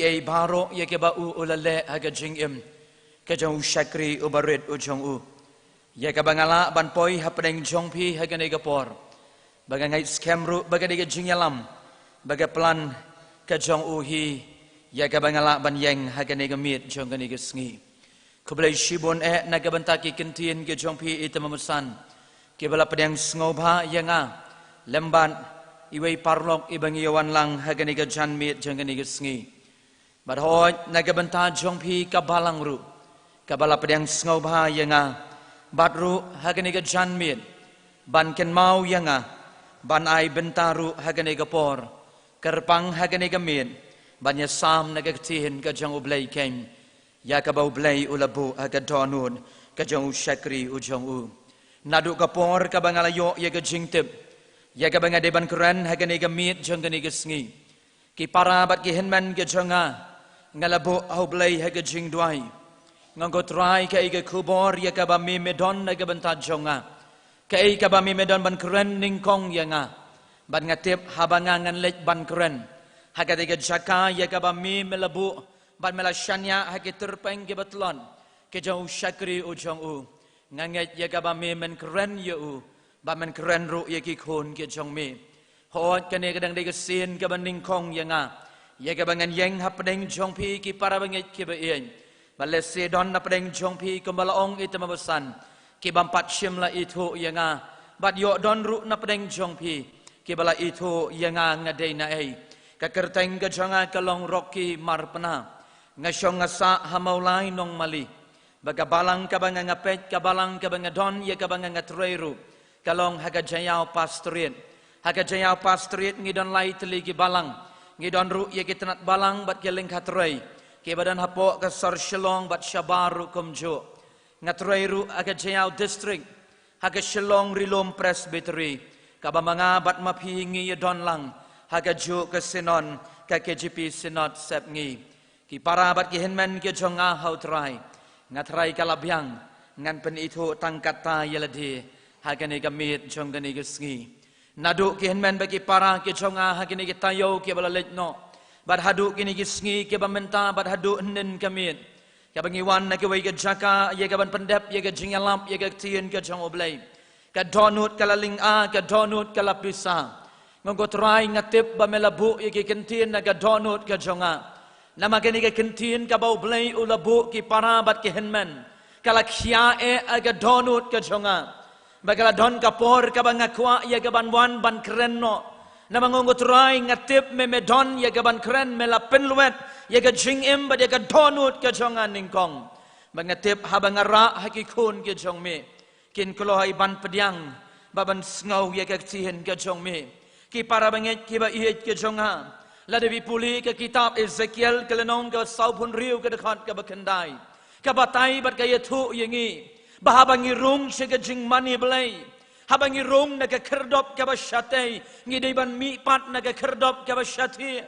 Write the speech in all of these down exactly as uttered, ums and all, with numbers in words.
Ei baroh ïa kaba u u la leh ha ka jingim ka jong u shakri u barit u jong u, ïa kaba nga lah ban poi hapdeng jong phi ha kane ka por, ba nga ngeit skhem ruh ba ka dei ka jingïalam ba ka plan ka jong u hi ïa kaba nga lah ban ïeng ha kane ka miet jong kane ka sngi. Khublei shibun eh na ka bynta ki kyntien ki jong phi i tymmen basan kiba la pdiang sngewbha ïa nga lem bad iwei paralok iba ngi ïa wan lang ha kane ka janmiet jong kane ka sngi. Bad hooid na ka bynta jong phi ka balang ruh kaba la pdiang sngewbha ïa nga bad ruh ha kane ka janmiet ban kynmaw ïa nga ban ai bynta ruh ha kane ka por kyrpang ha kane ka miet ban ïasam na ka ktien ka jong U Blei keiñ ïa kaba U Blei u la buh ha ka dohnud ka jong u shakri u jong u. Naduh ka por kaba nga la ïoh ïa ka jingtip ïa kaba nga dei ban kren ha kane ka miet jong kane ka sngi, ki para bad ki hynmen ki jong nga, nga la buh ha U Blei ha ka jingduwai. Nga ong ko Trai, kaei ka khubor ïa kaba me me don na ka bynta jong nga? Kaei kaba me me don ban kren nyngkong ïa nga? Bad nga tip haba nga ngan leit ban kren ha katei ka jaka ïa kaba me me la buh bad me la shaniah ha ki tyrpeng kiba tlot ki jong u shakri u jong u, nga ngeit ïa kaba me men kren ïa u bad men kren ruh ïa ki khun ki jong me. Hooid kane ka dang dei ka sien kaba nyngkong ïa nga ïa kaba ngan ïeng hapdeng jong phi ki para bangeit kiba ïeit. Bad lehse don napdeng jong phi kumba la ong i tymmen basan ki bym pat shym la ithuh ïa nga. Bad ïoh don ruh napdeng jong phi kiba la ithuh ïa nga nga dei naei. Ka kyrteng ka jong nga ka long Rocky Marpna. Nga shong nga sah ha Mawlai Nongmali. Ba ka balang kaba nga nga peit, ka balang kaba nga don ïa kaba nga nga trei ruh, ka long ha ka Jaïaw Pastorate. Ha ka Jaïaw Pastorate ngi don lai tylli ki balang. Ngi don ruh ïa ki tnat balang bad ki lyngkha trei kiba don hapoh ka sor Shillong bad shabar ruh kumjuh. Nga trei ruh ha ka Jaïaw District ha ka Shillong Rilum Presbytery, kaba ma nga bad ma phi ngi ïa don lang ha kajuh ka Synod, ka K J P Synod Sepngi. Ki para bad ki hynmen ki jong nga ha U Trai, nga Trai ka la biang ngan pynithuh tang katta ïa lade ha kane ka miet jong kane ka sngi. Naduh ki hynmen bad ki para ki jong nga ha kine ki taïew kiba la leit noh bad haduh kine ki sngi kiba mynta bad haduh hynnin ka miet, kaba ngi wan na kiwei ka jaka ïa kaban pyndep ïa ka jingïalap ïa ka ktien ka jong U Blei, ka dohnud ka la lynga, ka dohnud ka la pisa. Nga ong ko Trai, nga tip ba me la buh ïa ki kyntien na ka dohnud ka jong nga. Namar kane ka kyntien kaba U Blei u la buh ki para bad ki hynmen, ka la khia eh ha ka dohnud ka jong nga. Ba ka la don ka por kaba nga kwah ïa kaban wan ban kren noh. Namar nga ong ko Trai, nga tip me me don ïa kaban kren, me la pynlwet ïa ka jingim bad ïa ka dohnud ka jong nga nyngkong. Ba nga tip haba nga rah ha ki khun ki jong me, kin kloi ban pdiang bad ban sngew ïa ka ktien ka jong me. Ki para bangeit kiba ïeit ki jong nga, lada phi pule ka kitab Ezekiel ka lynnong kaba sawphew hynriew ka dkhot kaba khyndai, ka batai bad ka ïathuh ïa ngi ba haba ngi rung sha ka jingmane Blei, haba ngi rung na ka khyrdop kaba shatei, ngi dei ban mihpat na ka khyrdop kaba shathie.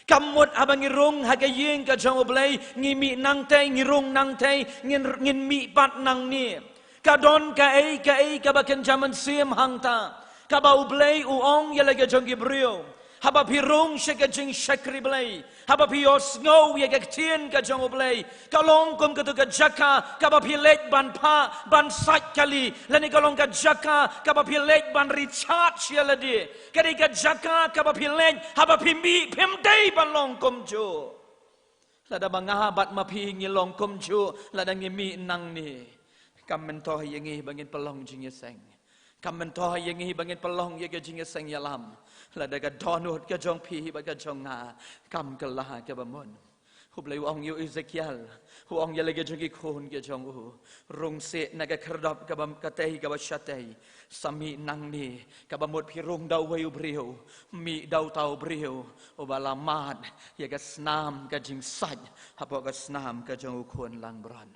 Kam mut haba ngi rung ha ka ïing ka jong U Blei, ngi mih nangtei, ngi rung nangtei, ngin, ngin mihpat nangne. Ka don kaei kaei kaba kynja mynsiem hangta, kaba U Blei u ong ïa la ka jong ki briew. Haba phi rung sha ka jingshakri Blei, haba phi ïohsngew ïa ka ktien ka jong U Blei, ka long kum katu ka jaka kaba phi leit ban phah, ban sait kali, lane ka long ka jaka kaba phi leit ban recharge ïa lade. Ka dei ka jaka kaba phi leit haba phi mih, phim dei ban long kumjuh. Lada ma nga bad ma phi ngi long kumjuh, lada ngi mih nangne, kam myntoi ïa ngi ba ngin pynlong jingïaseng. Kam myntoi ïa ngi ba ngin pynlong ïa ka jingïaseng ïalam, lada ka dohnud ka jong phi bad ka jong nga kam kylla kaba mut. U Blei u ong ïa u Ezekiel, u ong ïa la ka jong ki khun ka jong u, rung seh na ka khyrdop kaba, katei kaba shatei, sa mih nangne, kaba mut phi rung da uwei u briew, mih da uta u briew uba la mad ïa ka snam ka jingsait hapoh ka snam ka jong u khun langbrot.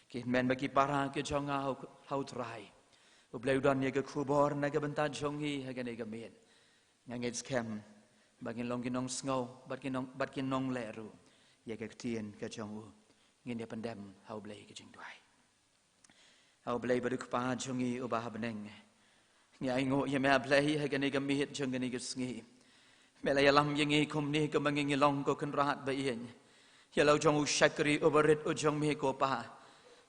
Ki hynmen bad ki para ki jong nga ha U, ha U Trai, U Blei u don ïa ka khubor na ka bynta jong ngi ha kane ka miet. Nga ngeit skhem ba ngin long ki nongsngew bad ki nong, bad ki nongleh ruh ïa ka ktien ka jong u. Ngin ïa pyndem ha U Blei ka jingduwai. A U Blei ba dei u Kpa jong ngi uba ha bneng, ngi ainguh ïa me A Blei ha kane ka miet jong kane ka sngi. Me la ïalam ïa ngi kumne kumba ngi, ngi long, ko Kynrad ba ïeit. Ïa la u jong u shakri uba rit u jong me ko Pa.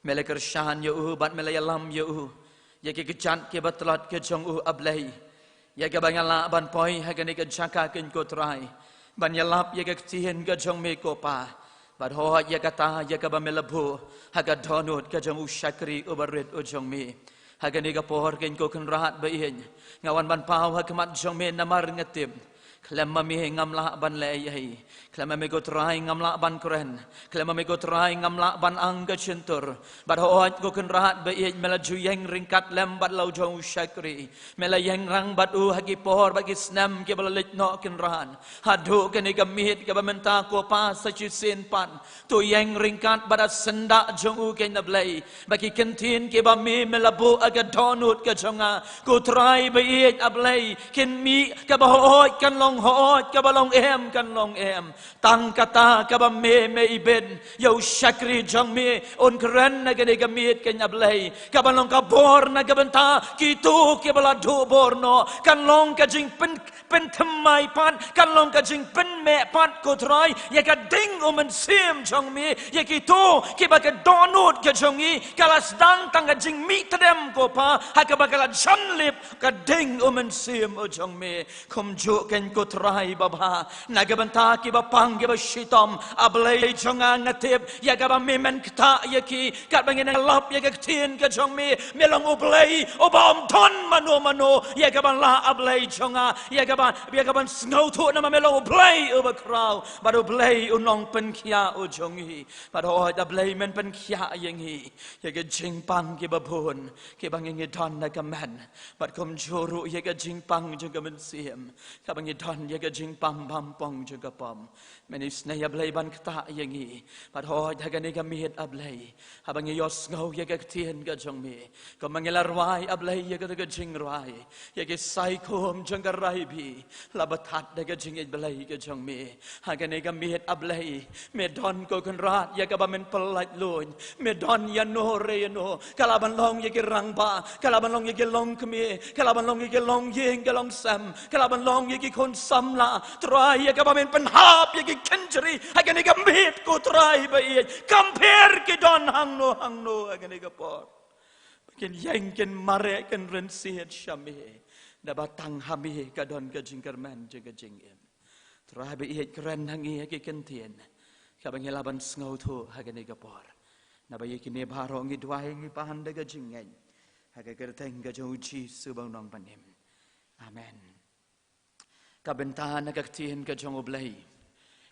Me la kyrshan ïa u bad me la ïalam ïa u ïa ki kjat kiba tlot ki jong u A Blei. Ïa kaba nga lah ban poi ha kane ka jaka kein ko Trai ban ïalap ïa ka ktien ka jong me ko Pa. Bad hooid ïa kata ïa kaba me la buh ha ka dohnud ka jong u shakri uba rit u jong me. Ha kane ka por kein ko Kynrad ba ïeit, nga wan ban paw ha khmat jong me namar nga tip khlem ma me ngam lah ban leh ei ei. Khlem ma me ko Trai ngam lah ban kren. Khlem ma me ko Trai ngam lah ban ang ka shyntur. Bad hooid ko Kynrad ba ïeit, me la ju ïeng ryngkat lem bad la u jong u shakri. Me la ïeng rang bad u ha ki por bad ki snem kiba la leit noh Kynrad. Haduh kane ka miet kaba mynta ko Pa sa shisien pat. To ïeng ryngkat bad ha syndah jong u kein A Blei. Ba ki kyntien kiba me me la buh ha ka dohnud ka jong nga ko Trai ba ïeit A Blei, kin mih kaba hooid kan long hooid, kaba long em kan long em. Tang kata kaba me me ibit ïa u shakri jong me un kren na kane ka miet kein A Blei, kaba long ka bor na ka bynta kito kiba la duh bor noh. Kan long ka jingpyn pynthymmai pat, kan long ka jingpynmeh pat ko Trai ïa ka ding u Mynsiem jong me ïa kito kiba ka dohnud ka jong ngi ka la sdang tang ka jingmih tdem ko Pa, ha kaba ka la jan lip ka ding u Mynsiem u jong me. Kumjuh kein ko Trai babha, na ka bynta kiba pang kiba shitom A Blei jong nga, nga tip ïa kaba me men ktah ïa ki. Katba ngin ïalap ïa ka ktien ka jong me, me long U Blei uba ym don mano mano ïa kaba lah A Blei jong nga, ïa kaba, ïa kaban sngewthuh namar me long U Blei uba khraw bad U Blei u nongpynkhiah u jong ngi. Bad hooid A Blei men pynkhiah ïa ngi ïa ka jingpang kiba bun kiba ngi ngi don na ka met. Bad kumjuh ruh ïa ka jingpang jong ka mynsiem kaba ngi don ïa ka jingpang bam pong jong ka pop. Men isynei A Blei ban ktah ïa ngi. Bad hooid ha kane ka miet A Blei, haba ngi ïohsngew ïa ka ktien ka jong me, kumba ngi la rwai A Blei ïa kata ka jingrwai, ïa ki saikhum jong ka raibi la batat da ka jingïeit Blei ka jong me. Ha kane ka miet A Blei, me don ko Kynrad ïa kaba men pyllait luid. Me don ïano re ïano, ka lah ban long ïa ki rangbah, ka lah ban long ïa ki longkmie, ka lah ban long ïa ki longïing ki longsem, ka lah ban long ïa ki khun samla. Trai ïa kaba men pynhap ïa ki kynjri ha kane ka miet ko Trai ba ïeit. Kam pher ki don hangno hangno ha kane ka por. Kin ïeng kin mareh kin rynsied sha me. Naba tang ha me ka don ka jingkyrmen jong ka jingim. Trai ba ïeit kren ha ngi ha ki kyntien kaba ngi lah ban sngewthuh ha kane ka por. Naba ïa kine baroh ngi duwai ngi pan da ka jingngeit ha ka kyrteng ka jong u Jisu ba u nongpynim. Amen. Ka bynta na ka ktien ka jong U Blei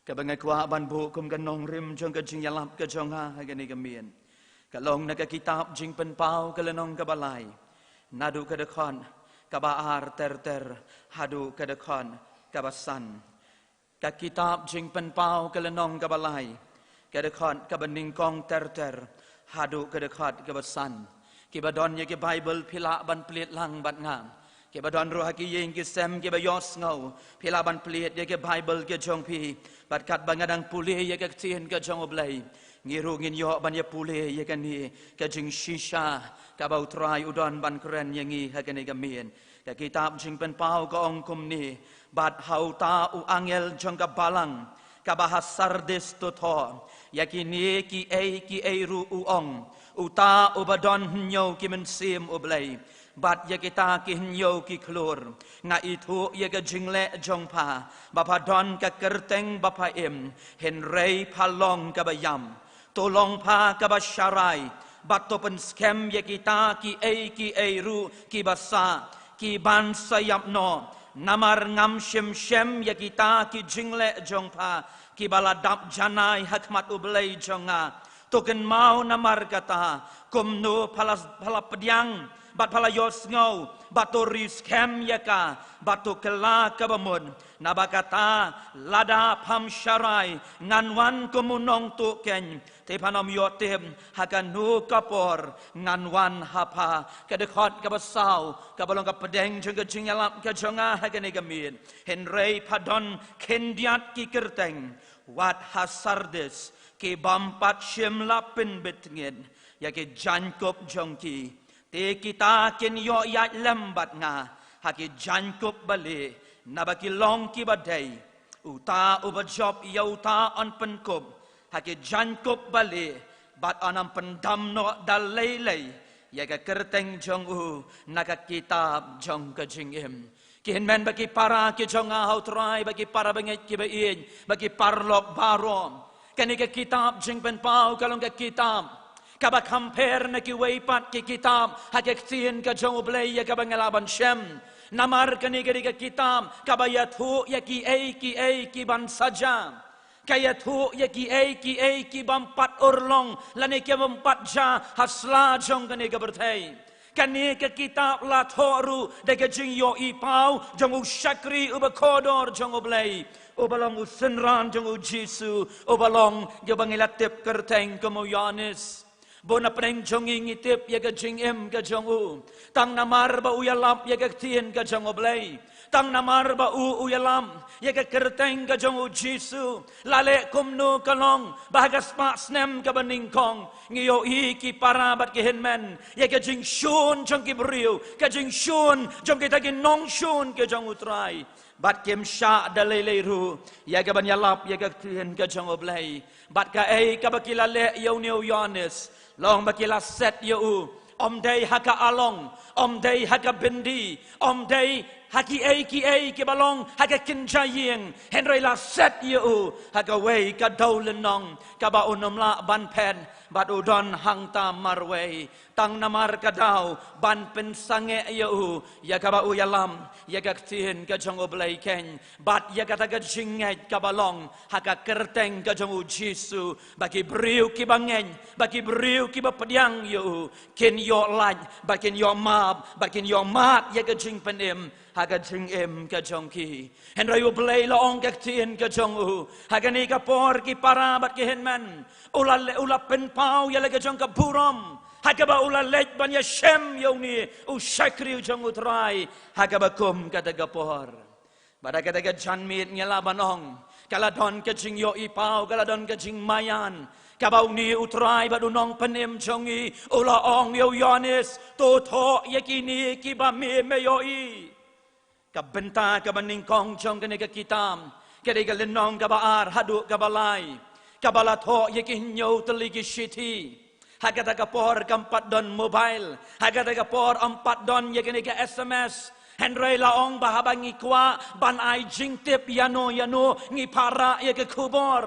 kaba nga kwah ban buh kum ka nongrim jong ka jingïalap ka jong nga ha kane ka miet ka long na ka kitab Jingpynpaw ka lynnong kaba lai, naduh ka dkhot kaba ar ter ter haduh ka dkhot kaba san. Ka kitab Jingpynpaw ka lynnong kaba lai, ka dkhot kaba nyngkong ter ter haduh ka dkhot kaba san. Kiba don ïa ki Baibl phi lah ban plie lang bad nga. Kiba don ruh ha ki ïing ki sem kiba ïohsngew, phi lah ban plie ïa ki Baibl ki jong phi. Bad katba nga dang pule ïa ka ktien ka jong U Blei, ngi ruh ngin ïoh ban ïa pule ïa kane ka jingshisha kaba U Trai u don ban kren ïa ngi ha kane ka miet. Ka kitab Jingpynpaw ka ong kumne: Bad ha uta u angel jong ka balang kaba ha Sardis to thoh ïa kine kiei kiei ruh u ong: Uta uba don hynñiew ki mynsiem U Blei bad ïa kita ki hynñiew ki khlur, nga ithuh ïa ka jingleh jong pha ba pha don ka kyrteng ba pha im, hynrei pha long kaba ïam. To long pha kaba sharai bad to pynskhem ïa kita kiei kiei ruh kiba sah, kiban sa ïap noh. Namar ngam shym shem ïa kita ki jingleh jong pha kiba la dap janai ha khmat U Blei jong nga. To kynmaw namar kata, kumno pha la, pha la pdiang bad pha la ïohsngew, bad to ri skhem ïa ka bad to kylla kaba mut. Naba kata, lada pham sharai, ngan wan kum u nongtuh keiñ, te phan ym ïoh tip ha kano ka por ngan wan ha pha. Ka dkhot kaba saw kaba long ka pdeng jong ka jingïalap ka jong nga ha kane ka miet: Hynrei pha don khyndiat ki kyrteng wat ha Sardis, kibym pat shym la pynbit ngit ïa ki jaiñkup jong ki. Te kita kin ïoh ïaid lem bad nga ha ki jaiñkup balieh, naba ki long kiba dei. Uta uba jop ïa uta yn pynkup ha ki jaiñkup balieh, bad yn ym pyndam noh da lei lei ïa ka kyrteng jong u na ka kitab jong ka jingim. Ki hynmen bad ki para ki jong nga ha U Trai, bad ki para bangeit kiba ïeit, bad ki paralok baroh. Kane ka kitab Jingpynpaw ka long ka kitab kaba kham pher na kiwei pat ki kitab ha ka ktien ka jong U Blei ïa kaba nga la ban shem. Namar kane ka dei ka kitab kaba ïathuh ïa kiei kiei ki ban sa jia. Ka ïathuh ïa kiei kiei ki bym pat urlong lane ki bym pat jia ha sla jong kane ka pyrthei. Kane ka kitab la thoh ruh da ka jingïohi paw jong u shakri uba kordor jong U Blei, uba long u synran jong U Jisu, uba long uba ngi la tip kyrteng kum u Ïoannis. Bun na pdeng jong ngi ngi tip ïa ka jingim ka jong u tang namar ba u ïalap ïa ka ktien ka jong U Blei. Tang namar ba u u ïalap ïa ka kyrteng ka jong U Jisu. La leh kumno ka long ba ha ka spah snem kaba nyngkong ngi ïohi ki para bad ki hynmen ïa ka jingshun jong ki briew, ka jingshun jong kita ki nongshun ka jong U Trai. Bad kim shah da lei lei ruh ïa ka ban ïalap ïa ka ktien ka jong U Blei. Bad kaei kaba ki la leh ïa une u Ïoannis, long ba ki la set ïa u, ym dei ha ka along, ym dei ha ka byndi, ym dei ha kiei kiei kiba long ha ka kynja ïing, hynrei la set ïa u ha kawei ka dewlynnong kaba un ym lah ban phet, bad u don hangta marwei. Tang namar ka daw ban pynsangeh ïa u ïa kaba u ïalam ïa ka ktien ka jong U Blei keiñ, bad ïa kata ka jingngeit kaba long ha ka kyrteng ka jong U Jisu, ba ki briew kiba ngeit, ba ki briew kiba pdiang ïa u kin ïoh lait, ba kin ïoh map, ba kin ïoh mad ïa ka jingpynim ha ka jingim ka jong ki. Hynrei U Blei la ong ka ktien ka jong u, ha kane ka por ki para bad ki hynmen, u la le-, u la pynpaw ïa la ka jong ka burom ha kaba u la leit ban ïashem ïa une u shakri jong U Trai ha kaba kum kata ka por. Bad ha kata ka janmiet ngi lah ban ong, ka la don ka jingïohi paw, ka la don ka jingmaïan kaba une U Trai bad U Nongpynim jong ngi u la ong ïa u Ïoannis, to thoh ïa kine kiba me me ïohi. Ka bynta kaba nyngkong jong kane ka kitab ka dei ka lynnong kaba ar haduh kaba lai, kaba la thoh ïa ki hynñiew tylli ki shithi. Ha kata ka por kam pat don mobile, ha kata ka por ym pat don ïa kane ka S M S. Hynrei la ong ba haba ngi kwah ban ai jingtip ïano ïano ngi phah rah ïa ka khubor.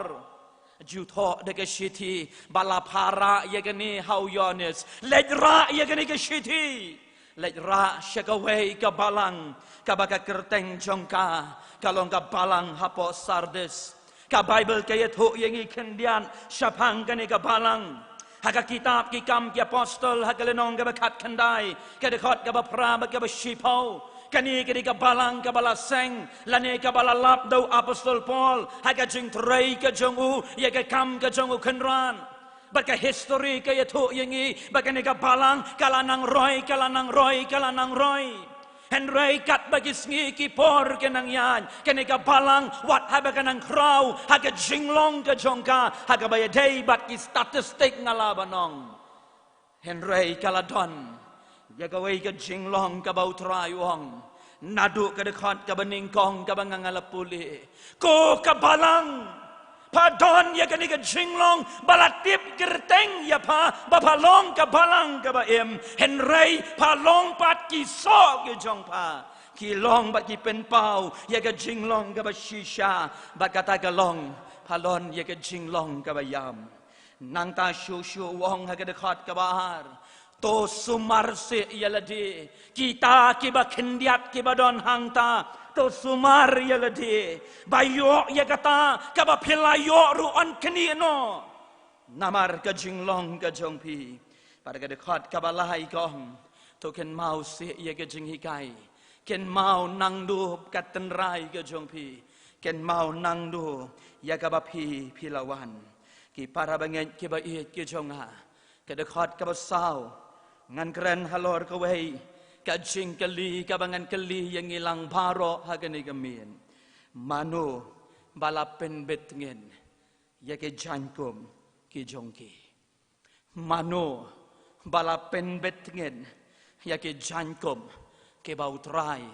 Ju thoh da ka shithi ba la phah rah ïa kane ha u Ïoannis. Leit rah ïa kane ka shithi. Leit rah sha kawei ka balang kaba ka kyrteng jong ka ka long ka balang hapoh Sardis. Ka Baibl ka ïathuh ïa ngi khyndiat shaphang kane ka balang ha ka kitab Ki Kam ki Apostol ha ka lynnong kaba khatkhyndai, ka dkhot kaba phra bad kaba shiphew. Kane ka dei ka balang kaba la seng lane kaba la lap da u Apostol Paul ha ka jingtrei ka jong u ïa ka kam ka jong u Kynrad. Bad ka histori ka ïathuh ïa ngi ba kane ka balang ka la nang roi, ka la nang roi, ka la nang roi. Hynrei katba ki sngi ki por ki nang ïaid, kane ka balang wat haba ka nang khraw ha ka jinglong ka jong ka, ha kaba ïadei bad ki statistik nga lah ban ong. Hynrei ka la don ïa kawei ka jinglong kaba U Trai u ong naduh ka dkhot kaba nyngkong kaba nga nga la pule. Ko ka balang, pha don ïa kane ka jinglong ba la tip kyrteng ïa pha ba pha long ka balang kaba im, hynrei pha long pat ki soh ki jong pha. Ki long bad ki pynpaw ïa ka jinglong kaba shisha, bad kata ka long pha long ïa ka jinglong kaba ïam. Nangta shuh shuh u ong ha ka dkhot kaba ar, to sumar seh ïa lade, kita kiba khyndiat kiba don hangta, to sumar ïa lade, ba ïoh ïa kata kaba phi la ïoh ruh yn knieh noh. Namar ka jinglong ka jong phi. Bad ka dkhot kaba lai ka ong, to kynmaw seh ïa ka jinghikai, kynmaw nangno ka tynrai ka jong phi, kynmaw nangno ïa kaba phi phi la wan. Ki para bangeit kiba ïeit ki jong nga, ka dkhot kaba saw, ngan kren halor kawei ka jingkylli kaba ngan kylli ïa ngi lang baroh ha kane ka miet. Mano ba la pynbit ngin ïa ki jaiñkup ki jong ki? Mano ba la pynbit ngin ïa ki jaiñkup kiba U Trai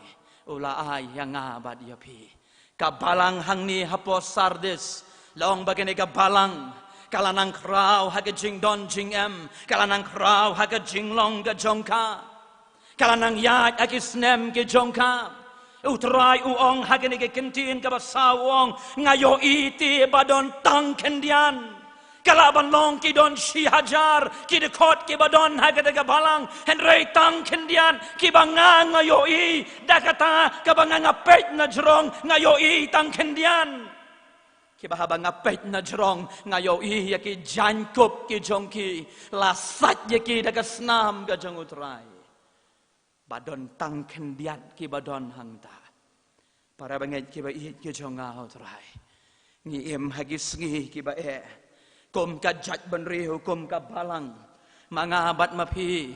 u la ai ïa nga bad ïa phi? Ka balang hangne hapoh Sardis, la ong ba kane ka balang Ka la nang khraw ha ka jingdon jingem, ka la nang khraw ha ka jinglong ka jong ka. Ka la nang ïaid ha ki snem ki jong ka. U Trai u ong ha kane ka kyntien kaba saw, u ong, nga ïohi te ba don tang khyndiat. Ka lah ban long ki don shi hajar ki dkhot kiba don ha kata ka balang, hynrei tang khyndiat kiba nga, nga ïohi. Da kata kaba nga, nga peit na jrong, nga ïohi tang khyndiat. Kiba haba nga peit na jrong, nga ïohi ïa ki jaiñkup ki jong ki, la sait ïa ki da ka snam ka jong U Trai. Ba don tang khyndiat kiba don hangta. Para bangeit kiba ïeit ki jong nga ha U Trai, ngi im ha ki sngi kiba eh. Kum ka jaitbynriew, kum ka balang, ma nga bad ma phi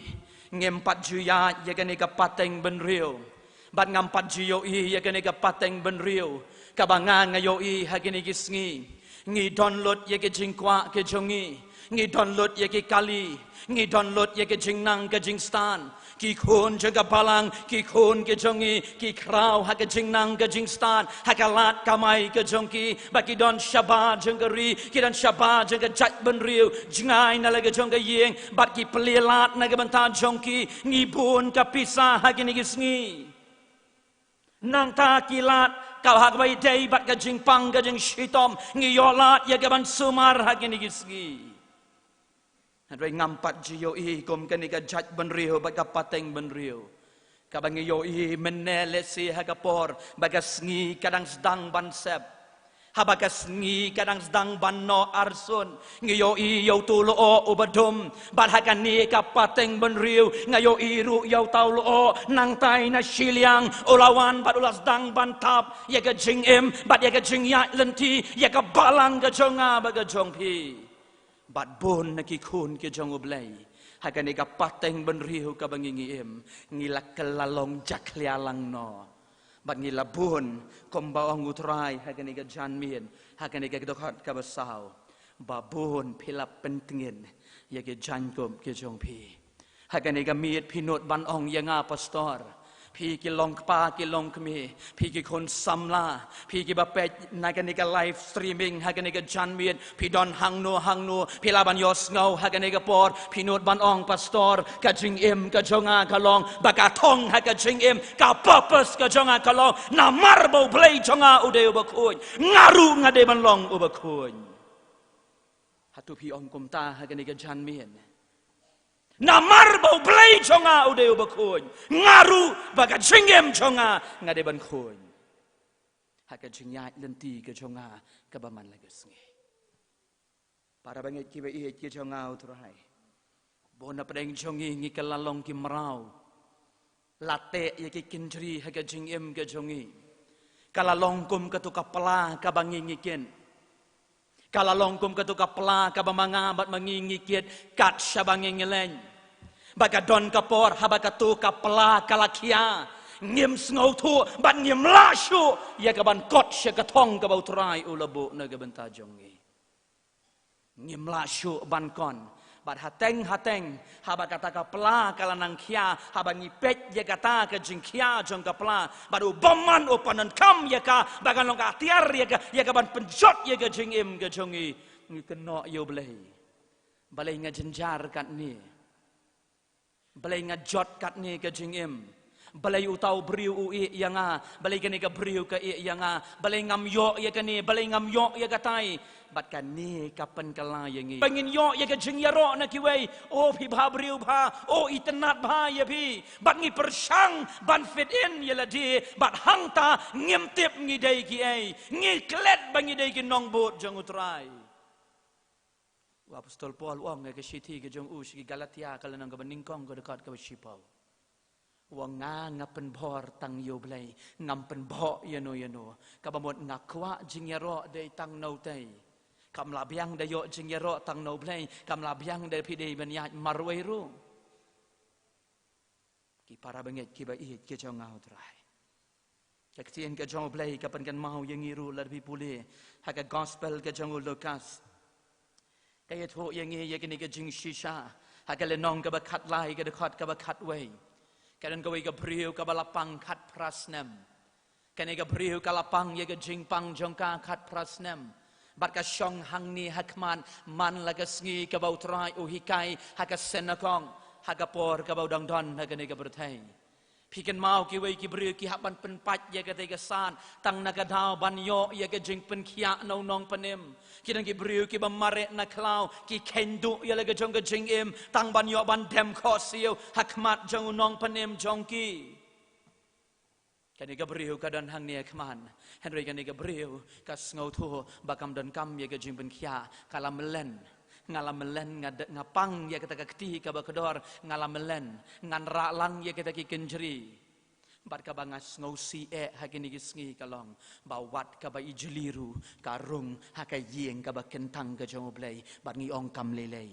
ngim pat ju ïaid ïa kane ka pateng bynriew, bad ngam pat ju ïohi ïa kane ka pateng bynriew kaba nga, nga ïohi ha kine ki sngi. Ngi don lut ïa ki jingkwah ki jong ngi, ngi don lut ïa ki kali, ngi don lut ïa ki jingnang ka jingstad. Ki khun jong ka balang, ki khun ki jong ngi, ki khraw ha ka jingnang ka jingstad, ha ka lad kamai ka jong ki, bad ki don shabar jong ka ri, ki don shabar jong ka jaitbynriew, jngai na la ka jong ka ïing, bad ki plie lad na ka bynta jong ki. Ngi bun ka pisa ha kine ki sngi. Nangta ki lad ka ha kaba ïadei bad ka jingpang ka jingshitom, ngi ïoh lad ïa ka ban sumar ha kine ki sngi. Hynrei ngam pat ju ïohi kum kane ka jaitbynriew bad ka pateng bynriew, kaba ngi ïohi mynne lehse ha ka por ba ka sngi ka dang sdang ban sep. Haba ka sngi ka dang sdang ban noh arsut, ngi ïohi ïa uto u lyoh uba dum. Bad ha kane ka pateng bynriew nga ïohi ruh ïa uta u lyoh nangtai na shiliang, u la wan bad u la sdang ban thap ïa ka jingim bad ïa ka jingïaid lynti ïa ka balang ka jong nga bad ka jong phi. Bad bun na ki khun ki jong U Blei ha kane ka pateng bynriew kaba ngi, ngi im, ngi la kylla long jakhlia lang noh. Bad ngi la bun kumba ong U Trai ha kane ka janmiet, ha kane ka dkhot kaba saw, ba bun phi la pyntngit ïa ki jaiñkup ki jong phi. Ha kane ka miet phi nud ban ong ïa nga, pastor, phi ki long kpa ki long kmie, phi ki khun samla, phi kiba peit na kane ka live streaming ha kane ka janmiet, phi don hangno hangno, phi lah ban ïohsngew ha kane ka por, phi nud ban ong, pastor, ka jingim ka jong nga ka long ba ka thong ha ka jingim, ka purpose ka jong nga ka long namar ba U Blei jong nga u dei uba khuid, nga ruh nga dei ban long uba khuid. Hato phi ong kumta ha kane ka janmiet? Namar ba U Blei jong nga u dei uba khuid, nga ruh ba ka jingim jong nga nga dei ban khuid ha ka jingïaid lynti ka jong nga kaba man la ka sngi. Para bangeit kiba ïeit ki jong nga ha U Trai, bun na pdeng jong ngi ngi kylla long ki mraw. La teh ïa ki kynjri ha ka jingim ka jong ngi. Ka la long kum kato ka pla kaba ngi, ngi kit. Ka la long kum kato ka pla kaba ma nga bad ma ngi ngi kit kat shaba ngi, ngi leit. Bad ka don ka por haba kato ka pla ka la khia, ngim sngewthuh bad ngim lah shuh ïa ka ban kot sha ka thong kaba U Trai u la buh na ka bynta jong ngi. Ngim lah shuh ban kot. Bad hateng hateng haba kata ka pla ka la nang khia, haba ngi peit ïa kata ka jingkhia jong ka pla, bad u bymman u pyndonkam ïa ka ba kan long ka tiar ïa ka, ïa ka ban pynjot ïa ka jingim ka jong ngi, ngi kynnoh ïa U Blei. Balei nga jynjar katne? Balei nga jot katne ka jingim? Balei uta u briew u ïeh ïa nga? Balei kane ka briew ka ïeh ïa nga? Balei ngam ïoh ïa kane? Balei ngam ïoh ïa katai? Bad kane ka pynkylla ïa ngi ba ngin ïoh ïa ka jingïaroh na kiwei. O phi bha briew bha, o itynnad bha ïa phi. Bad ngi pyrshang ban fit in ïa lade, bad hangta ngim tip ngi dei kiei. Ngi klet ba ngi dei ki nongbud jong U Trai. U Apostol Paul u ong ha ka shithi ka jong u sha ki Galatia, ka lynnong kaba nyngkong, ka dkhot kaba shiphew. U ong, nga, nga pynbor tang ïa U Blei, ngam pynbor ïano ïano. Kaba mut nga kwah jingïaroh dei tang na utei. Kam lah biang da ïoh jingïaroh tang na U Blei, kam lah biang da phi dei ban ïaid marwei ruh. Ki para bangeit kiba ïeit ki jong nga ha U Trai, ka ktien ka jong U Blei ka pynkynmaw ïa ngi ruh lada phi pule ha ka gospel ka jong u Lukas. Ka ïathuh ïa ngi ïa kane ka jingshisha ha ka lynnong kaba khatlai, ka dkhot kaba khatwei. Ka don kawei ka briew kaba la pang khatphra snem. Kane ka briew ka la pang ïa ka jingpang jong ka khatphra snem. Bad ka shong hangne ha khmat man la ka sngi kaba U Trai u hikai ha ka synagog, ha ka por kaba u dang don ha kane ka pyrthei. Phi kynmaw kiwei ki briew ki hap ban pynpait ïa katei ka sad tang na ka daw ban ïoh ïa ka jingpynkhiah na u nongpynim. Ki don ki briew kiba mareh na khlaw, ki kheiñ duh ïa la ka jong ka jingim tang ban ïoh ban dem khohsiew ha khmat jong u nongpynim jong ki. Kane ka briew ka don hangne ha khmat, hynrei kane ka briew ka sngewthuh ba kam donkam ïa ka jingpynkhiah. Ka la mlien, nga la mlien, nga de-, nga pang ïa kata ka kti kaba kordor, nga la mlien, ngan rah lang ïa kita ki kynjri. Bad kaba nga sngewsih eh ha kine ki sngi ka long ba wat kaba i jli ruh ka rung ha ka ïing kaba kyntang ka jong U Blei, bad ngi ong kam lei lei.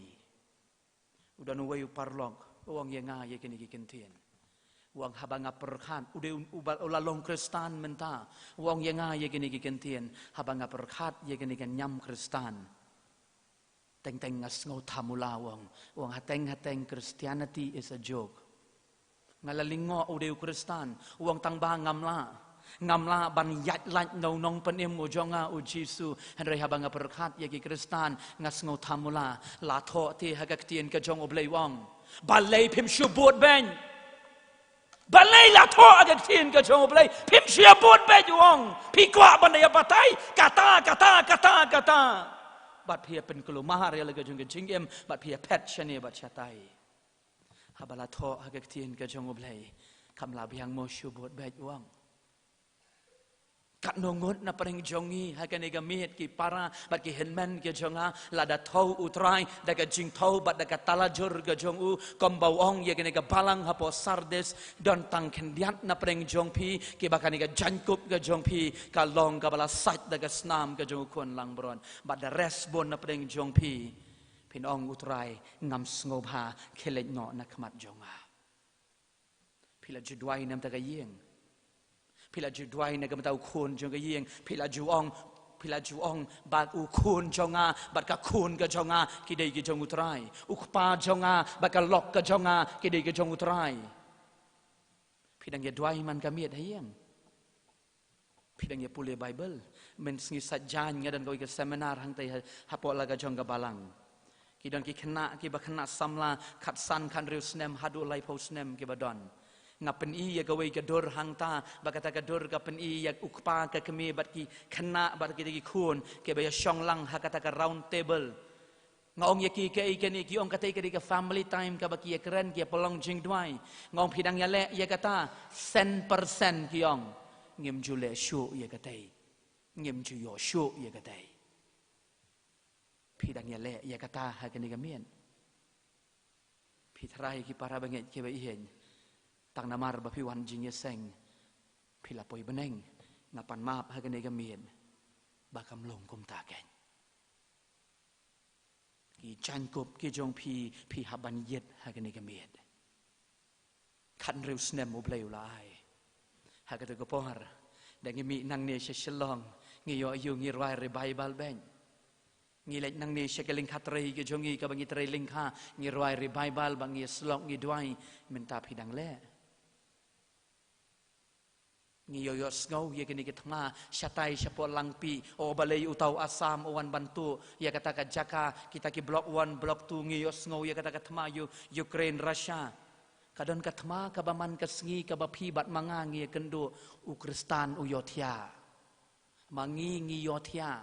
U don uwei u paralok u ong ïa nga ïa kine ki kyntien. U ong haba nga pyrkhat, u dei u, u ba, u la long Khristan mynta. U ong ïa nga ïa kine ki kyntien, haba nga pyrkhat ïa kine ki niam Khristan, teng teng nga sngewthamula, u ong. U ong hateng hateng Christianity is a joke. Nga la lyngngoh u dei u Khristan, u ong tang ba ngam lah. Ngam lah ban ïaid lait na u nongpynim u jong nga u Jisu, hynrei haba nga pyrkhat ïa ki Khristan nga sngewthamula. La thoh te ha ka ktien ka jong U Blei, u ong. Balei phim shu bud beiñ? Balei la thoh ha ka ktien ka jong U Blei phim shu ïa bud beiñ, u ong? Phi kwah ban da ïa batai kata, kata, kata, kata. Bad phi ïa pynkulmar ïa la ka jong ka jingim, bad phi ïa phet shane bad shatai. Haba la thoh ha ka ktien ka jong U Blei, kam lah biang mo shu bud beiñ, u ong. Katno ngut na pdeng jong ngi ha kane ka miet, ki para bad ki hynmen ki jong nga, lada thew U Trai da ka jingthew bad da ka talajur ka jong u, kumba u ong ïa kane ka balang hapoh Sardis, don tang khyndiat na pdeng jong phi kiba kane ka jaiñkup ka jong phi ka long kaba la sait da ka snam ka jong u khun langbrot. Bad the rest bun na pdeng jong phi, phin ong, U Trai, ngam sngewbha, khie leit noh na khmat jong nga. Phi la ju duwai na ka bynta ka ïing. Phi la ju duwai na ka bynta u khun jong ka ïing. Phi la ju ong, phi la ju ong ba u khun jong nga bad ka khun ka jong nga ki dei ki jong U Trai. U kpa jong nga bad ka lok ka jong nga ki dei ki jong U Trai. Phi dang ïa duwai man ka miet ha ïing? Phi dang ïa pule Baibl? Mynsngi Saitjaiñ nga don kawei ka seminar hangtei ha, hapoh la ka jong ka balang. Ki don ki khynnah kiba khynnah samla khatsan khathynriew snem haduh laiphew snem kiba don. Nga pyni ïa kawei ka dur hangta, ba kata ka dur ka pyni ïa u kpa, ka kmie bad ki khynnah bad kita ki khun kiba ïa shong lang ha kata ka round table. Nga ong ïa ki, kaei kane? Ki ong katei ka dei ka family time kaba ki ïa kren, ki ïa pynlong jingduwai. Nga ong, phi dang ïaleh ïa kata? San percent ki ong, ngim ju leh shuh ïa katei. Ngim ju ïoh shuh ïa katei. Phi dang ïaleh ïa kata ha kane ka miet? Phi tharai ki para bangeit kiba ïeit, tang namar ba phi wan jingïaseng, phi la poi bneng? Nga pan map ha kane ka miet ba kam long kumta keiñ. Ki jaiñkup ki jong phi, phi hap ban ïit ha kane ka miet. Khathynriew snem U Blei u la ai. Ha kata ka por, da ngi mih nangne sha Shillong, ngi ïoh ïa u, ngi rwai revival beiñ. Ngi leit nangne sha ka lyngkha trei ka jong ngi, kaba ngi trei lyngkha, ngi rwai revival, ba ngi ïa slok, ngi duwai. Mynta phi dang leh? Ngi ïoh, ïohsngew ïa kane ka thma shatai shapoh Langpih. O balei uta u Assam u wan ban tuh ïa kata ka jaka, kita ki block one, block two, ngi ïohsngew ïa kata ka thma, ïa U-, Ukraine, Russia. Ka don ka thma kaba man ka sngi kaba phi bad ma nga ngi ïakynduh, u Khristan u ïohthiah. Ma ngi ngi ïohthiah.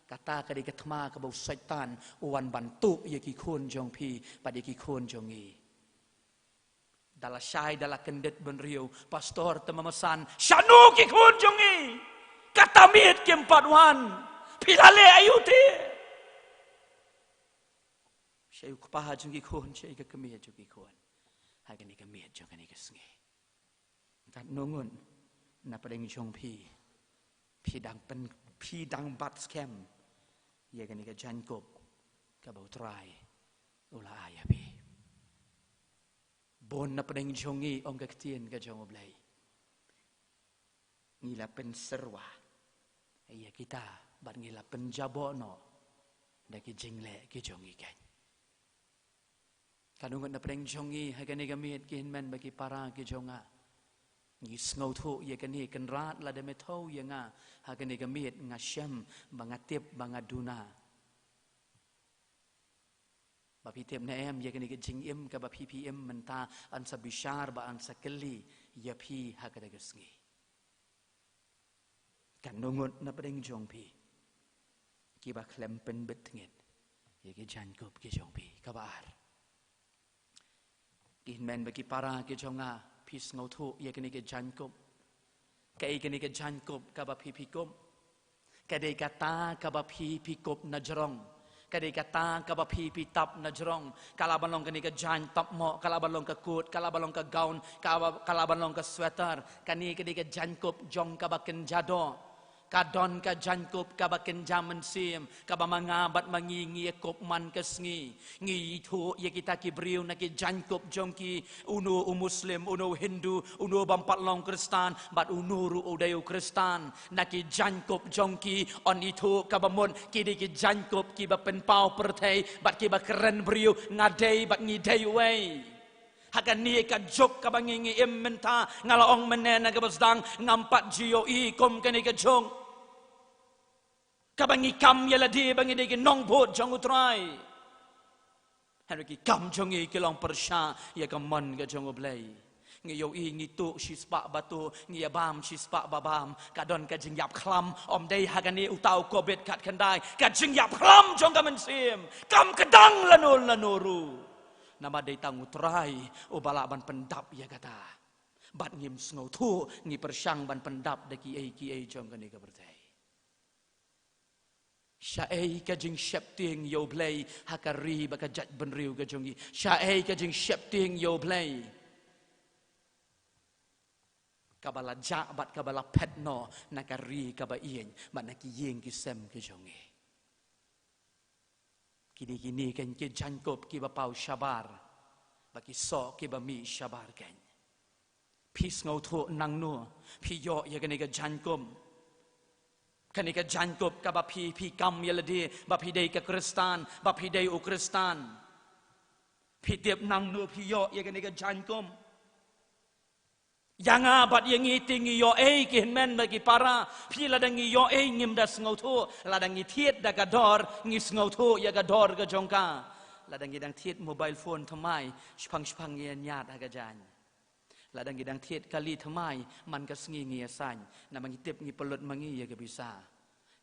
Kata ka dei ka thma kaba u Soitan u wan ban tuh ïa ki khun jong phi bad ïa ki khun jong ngi. Da la shai, da la kyndit bynriew, pastor te mamasan, shano ki khun jong ngi? Kata miet kim pat wan. Phi la leh aïu te? Shaei u kpa jong ki khun, shaei ka kmie jong ki khun? Ha kane ka miet jong kane ka sngi, katno ngut na pdeng jong phi, phi dang pyn, phi dang bat skhem ïa kane ka jaiñkup kaba U Trai u la ai ïa phi? Bun na pdeng jong ngi, ong ka ktien ka jong U Blei, ngi la pynsyrwa ïa kita bad ngi la pynjaboh noh da ki jingleh ki jong ngi keiñ. Katno ngut na pdeng jong ngi ha kane ka miet, ki hynmen bad ki para ki jong nga, Ngi sngewthuh ïa kane, Kynrad, lada me thew ïa nga ha kane ka miet, nga shem ba nga tip, ba nga duna. Ba phi tip ne em ïa kane ka jingim kaba phi phi im mynta, yn sa bishar bad yn sa kylli ïa phi ha kata ka sngi. Katno ngut na pdeng jong phi kiba khlem pynbit tngit ïa ki jaiñkup ki jong phi? Kaba ar, ki hynmen bad ki para ki jong nga, phi sngewthuh ïa kane ka jaiñkup? Kaei kane ka jaiñkup kaba phi phi kup? Ka dei kata kaba phi phi kup na jrong. Ka dei kata kaba phi phi tap na jrong. Ka lah ban long kane ka jaiñ tap mohk, ka lah ban long ka kot, ka lah ban long ka gown, ka ba, ka lah ban long ka sweater. Kane ka dei ka jaiñkup jong kaba kynja doh. Ka don ka jaiñkup kaba kynja mynsiem, kaba ma nga bad ma ngi ngi ïa kup man ka sngi. Ngi ithuh ïa kita ki briew na ki jaiñkup jong ki, uno u Muslim, uno u Hindu, uno bym pat long Khristan, bad uno ruh u dei u Khristan. Na ki jaiñkup jong ki, yn ithuh kaba mut ki dei ki jaiñkup kiba pynpaw pyrthei bad kiba kren briew, nga dei bad ngi dei uwei. Ha kane ka juk kaba ngi ngi im mynta, nga la ong mynne na kaba sdang, ngam pat ju ïohi kum kane ka juk kaba ngi kam ïa lade ba ngi dei ki nongbud jong U Trai. Hynrei ki kam jong ngi ki long pyrshah ïa ka mon ka jong U Blei. Ngi ïohi ngi tuh shispah ba tuh, ngi ïa bam shispah ba bam. Ka don ka jingïap khlam, ym dei ha kane uta u covid khatkhyndai. Ka jingïap khlam jong ka mynsiem kam kdang lano lano ruh. Namar dei tang U Trai uba lah ban pyndap ïa kata. Bad ngim sngewthuh, ngi pyrshang ban pyndap da kiei kiei jong kane ka pyrthei. Shaei ka jingsheptieng ïa U Blei ha ka ri bad ka jaitbynriew ka jong ngi? Shaei ka jingsheptieng ïa U Blei kaba la jah bad kaba la phet noh na ka ri kaba ïeng bad na ki ïing ki sem ki jong ngi? Kine kine kan ki jaiñkup kiba paw shabar bad ki soh kiba mih shabar kan. Phi sngewthuh nangno? Phi ïoh ïa kane ka jaiñkup? Kane ka jaiñkup kaba phi phi kam ïa lade ba phi dei ka Khristan, ba phi dei u Khristan. Phi tip nangno phi ïoh ïa kane ka jaiñkup? Ïa nga bad ïa ngi te ngi ïoh ei ki hynmen bad ki para? Phi, lada ngi ïoh ei ngim da sngewthuh. Lada ngi thied da ka dor ngi sngewthuh ïa ka dor ka jong ka. Lada ngi dang thied mobile phone thymmai, shipang shipang ngi ïa ñiad ha ka jaiñ. Lada ngi dang thied kali thymmai, man ka sngi ngi ïa saiñ. Namar ngi tip ngi pynlut ma ngi ïa ka pisa.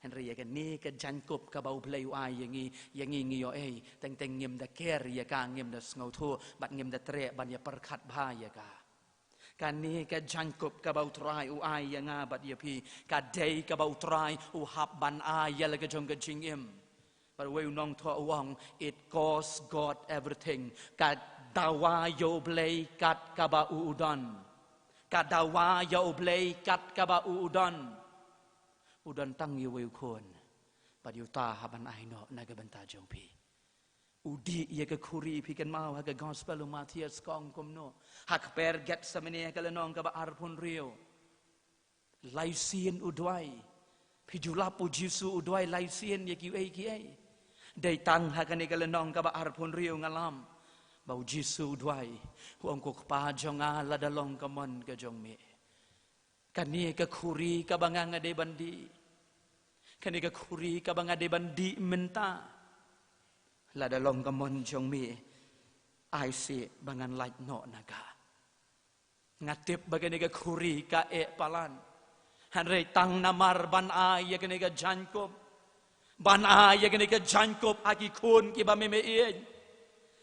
Hynrei ïa kane ka jaiñkup kaba U Blei u ai ïa ngi, ïa ngi ngi ïoh ei? Teng teng ngim da ker ïa ka, ngim da sngewthuh bad ngim da treh ban ïa pyrkhat bha ïa ka. Kane ka jaiñkup kaba U Trai u ai ïa nga bad ïa phi, ka dei kaba U Trai u hap ban ai ïa la ka jong ka jingim. Bad uwei u nongthoh u ong, "It cost God everything." Ka dawa ïa U Blei kat kaba u u don. Ka dawa ïa U Blei kat kaba u u don. U don tang ïa uwei u khun. Bad ïa uta hap ban ai noh na ka bynta jong phi. U dih ïa ka khuri, phi kynmaw ha ka gospel u Mathaios ka ong kumno? Ha kper Gethsemane ha ka lynnong kaba arphew hynriew. Lai sien u duwai. Phi ju lap u Jisu u duwai lai sien ïa kiei kiei? Dei tang ha kane ka lynnong kaba arphew hynriew nga lap ba u Jisu u duwai. U ong, "Ko Kpa jong nga, lada long ka mon ka jong me, kane ka khuri kaba nga nga dei ban dih, kane ka khuri kaba nga dei ban dih mynta, lada long ka mon jong me, ai seh ba ngan lait noh na ka." Nga tip ba kane ka khuri ka eh palat. Hynrei tang namar ban ai ïa kane ka jaiñkup. Ban ai ïa kane ka jaiñkup ha ki khun kiba me me ïeit.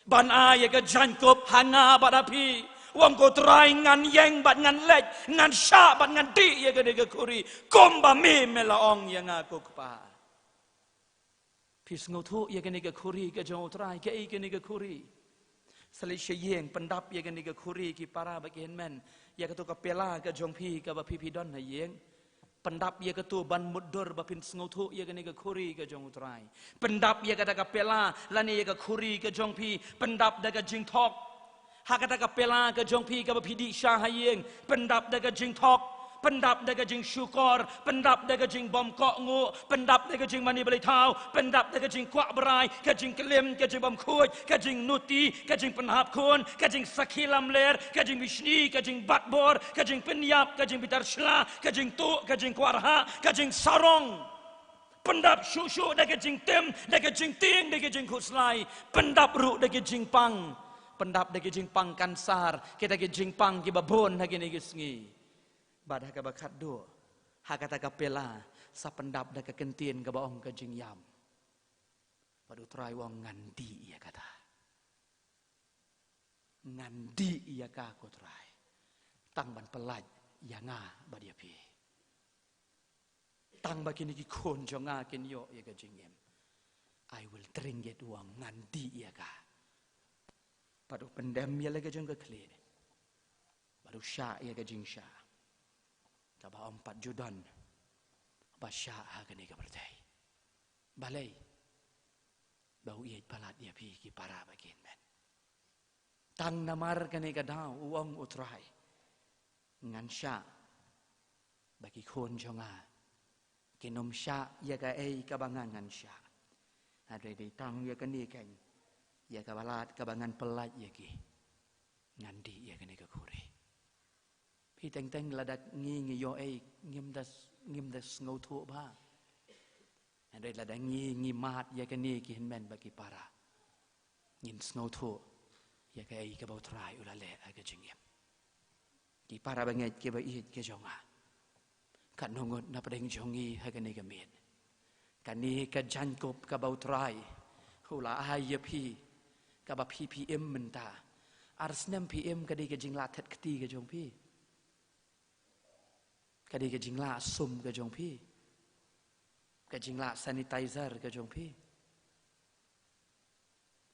Ban ai ïa ka jaiñkup ha nga bad ha phi. U ong, "Ko Trai, ngan ïeng bad ngan leit, ngan shah bad ngan dih ïa kane ka khuri, kumba me me la ong ïa nga, ko Kpa." Phi sngewthuh ïa kane ka khuri ka jong U Trai? Kaei kane ka khuri? Sa leit sha ïing, pyndap ïa kane ka khuri, ki para bad ki hynmen. Ïa kato ka pela ka jong phi kaba phi phi don ha ïing, pyndap ïa kato ban mutdur ba phin sngewthuh ïa kane ka khuri ka jong U Trai. Pyndap ïa kata ka pela lane ïa ka khuri ka jong phi, pyndap da ka jingthok. Ha kata ka pela ka jong phi kaba phi dih sha ha ïing, pyndap da ka jingthok. Pyndap da ka jingshukor, pyndap da ka jingbymkohnguh, pyndap da ka jingmane blei thaw, pyndap da ka jingkwah brai, ka jingklim, ka jingbymkhuid, ka jingnuti, ka jingpynhap khun, ka jingsakhi lamler, ka jingbishni, ka jingbatbor, ka jingpynïap, ka jingbitar shla, ka jingtuh, ka jingkwah rhah, ka jingsarong. Pyndap shuh shuh da ka jingtim, da ka jingtieng, da ka jingkhuslai. Pyndap ruh da ka jingpang. Pyndap da ka jingpang kansar, kita ki jingpang kiba bun ha kine ki sngi. Bad ha kaba khatduh, ha kata ka pela, sa pyndap da ka kyntien kaba ong ka jingïam. Bad U Trai u ong ngan dih ïa kata. Ngan dih ïa ka, ko Trai. Tang ban pyllait ïa nga bad ïa phi. Tang ba kine ki khun jong nga kin ïoh ïa ka jingim. I will drink it, u ong ngan dih ïa ka. Bad u pyndem ïa la ka jong ka khlieh. Bad u shah ïa ka jingshah. Kaba ym pat ju don ba shah ha kane ka pyrthei. Balei? Ba u ïeit palat ïa phi ki para bad ki hynmen. Tang namar kane ka daw, u ong U Trai, ngan shah, ba ki khun jong nga kin ym shah ïa kaei kaba nga ngan shah. Hynrei dei tang ïa kane keiñ, ïa kaba lad kaba ngan pyllait ïa ki, ngan dih ïa kane ka khuri. Phi teng teng, lada ngi ngi ïoh ei, ngim da s-, ngim da sngewthuh bha. Hynrei lada ngi ngi mad ïa kane, ki hynmen bad ki para, ngin sngewthuh ïa kaei kaba U Trai u la leh ha ka jingim. Ki para bangeit kiba ïeit ki jong nga, katno ngut na pdeng jong ngi ha kane ka miet, kane ka jaiñkup kaba U Trai u la ai ïa phi, kaba phi phi im mynta. Ar snem phi im, ka dei ka jinglah thet kti ka jong phi, ka dei ka jinglah sum ka jong phi, ka jinglah sanitizer ka jong phi.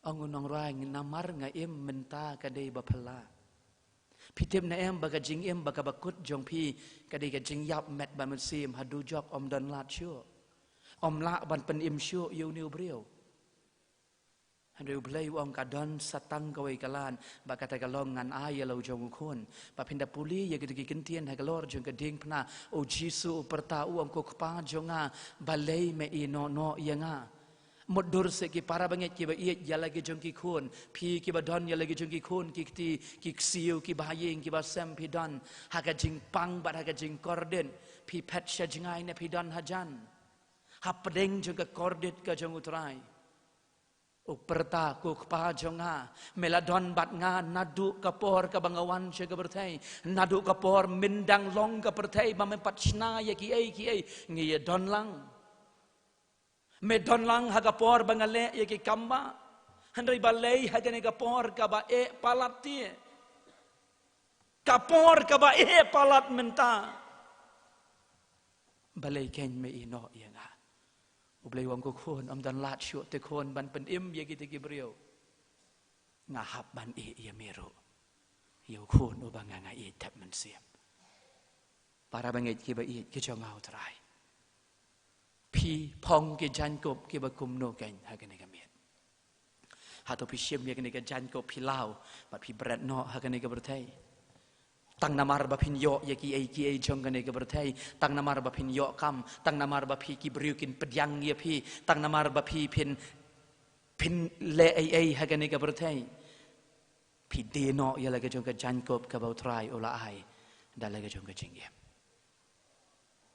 Ong u nongrwai, namar nga im mynta ka dei ba phylla. Phi tip ne em ba ka jingim ba kaba kut jong phi ka dei ka jingïap met bad mynsiem, haduh jok ym don lad shuh, ym lah ban pynim shuh ïa une u briew. Hynrei U Blei u ong ka don sa tang kawei ka lad, ba kata ka long ngan ai ïa la u jong u khun. Ba phin da pule ïa kito ki kyntien halor jong ka diengphna, U Jisu u pyrta u ong, ko Kpa jong nga, balei me ïehnoh noh ïa nga? Mutdur seh ki para bangeit kiba ïeit, ïa la ki jong ki khun, phi kiba don ïa la ki jong ki khun ki kti, ki ksiew, ki bahaïing, kiba sem, phi don ha ka jingpang bad ha ka jingkordit, phi phet sha jngai ne phi don hajan? Hapdeng jong ka kordit ka jong U Trai, u pyrta, ko Kpa jong nga, me la don bad nga naduh ka por kaba nga wan sha ka pyrthei, naduh ka por myndang long ka pyrthei, ba mem pat shna ïa kiei kiei, ngi ïa don lang. Me don lang ha ka por ba nga leh ïa ki kam ba, hynrei balei ha kane ka por kaba eh palat te, ka por kaba eh palat mynta, balei keiñ me ïehnoh ïa nga? U Blei u ong, ko khun, ym don lad shuh te khun ban pynim ïa kito ki briew. Nga hap ban ïeh ïa me ruh, ïa u khun uba nga nga ïeit thep mynsiem. Para bangeit kiba ïeit ki jong nga U Trai, phi phong ki jaiñkup kiba kumno keiñ ha kane ka miet? Hato phi shim ïa kane ka jaiñkup, phi law bad phi bret noh ha kane ka pyrthei? Tang namar ba phin ïoh ïa kiei kiei jong kane ka pyrthei, tang namar ba phin ïoh kam, tang namar ba phi, ki briew kin pdiang ïa phi, tang namar ba phi phin, phin leh ei ei ha kane ka pyrthei, phi die noh ïa la ka jong ka jaiñkup kaba U Trai u la ai da la ka jong ka jingim.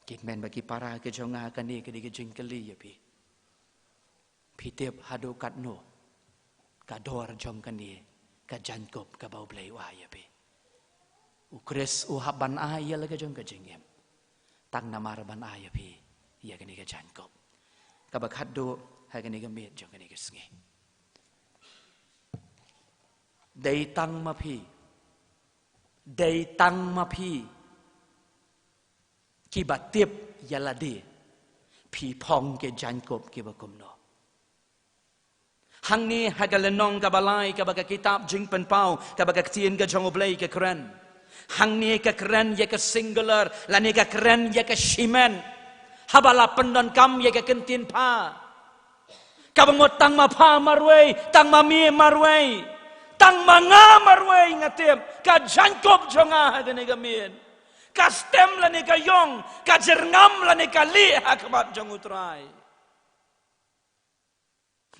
Ki hynmen bad ki para ki jong nga, kane ka dei ka jingkylli ïa phi. Phi tip haduh katno ka dor jong kane ka jaiñkup kaba U Blei u ai ïa phi? U Khrist u hap ban ai ïa la ka jong ka jingim, tang namar ban ai ïa phi ïa kane ka jaiñkup. Kaba khatduh ha kane ka miet jong kane ka sngi, dei tang ma phi, dei tang ma phi kiba tip ïa lade, phi phong ki jaiñkup kiba kumno. Hangne ha ka lynnong kaba lai kaba ka kitab Jingpynpaw, kaba ka ktien ka jong U Blei ka kren, hangne ka kren ïa ka singular, lane ka kren ïa ka shimet, haba la pyndonkam ïa ka kyntien pha, kaba mut tang ma pha marwei, tang ma me marwei, tang ma nga marwei, nga tip, ka jaiñkup jong nga ha kane ka miet. Ka stem lane ka ïong, ka jyrngam lane ka lieh ha khmat jong U Trai.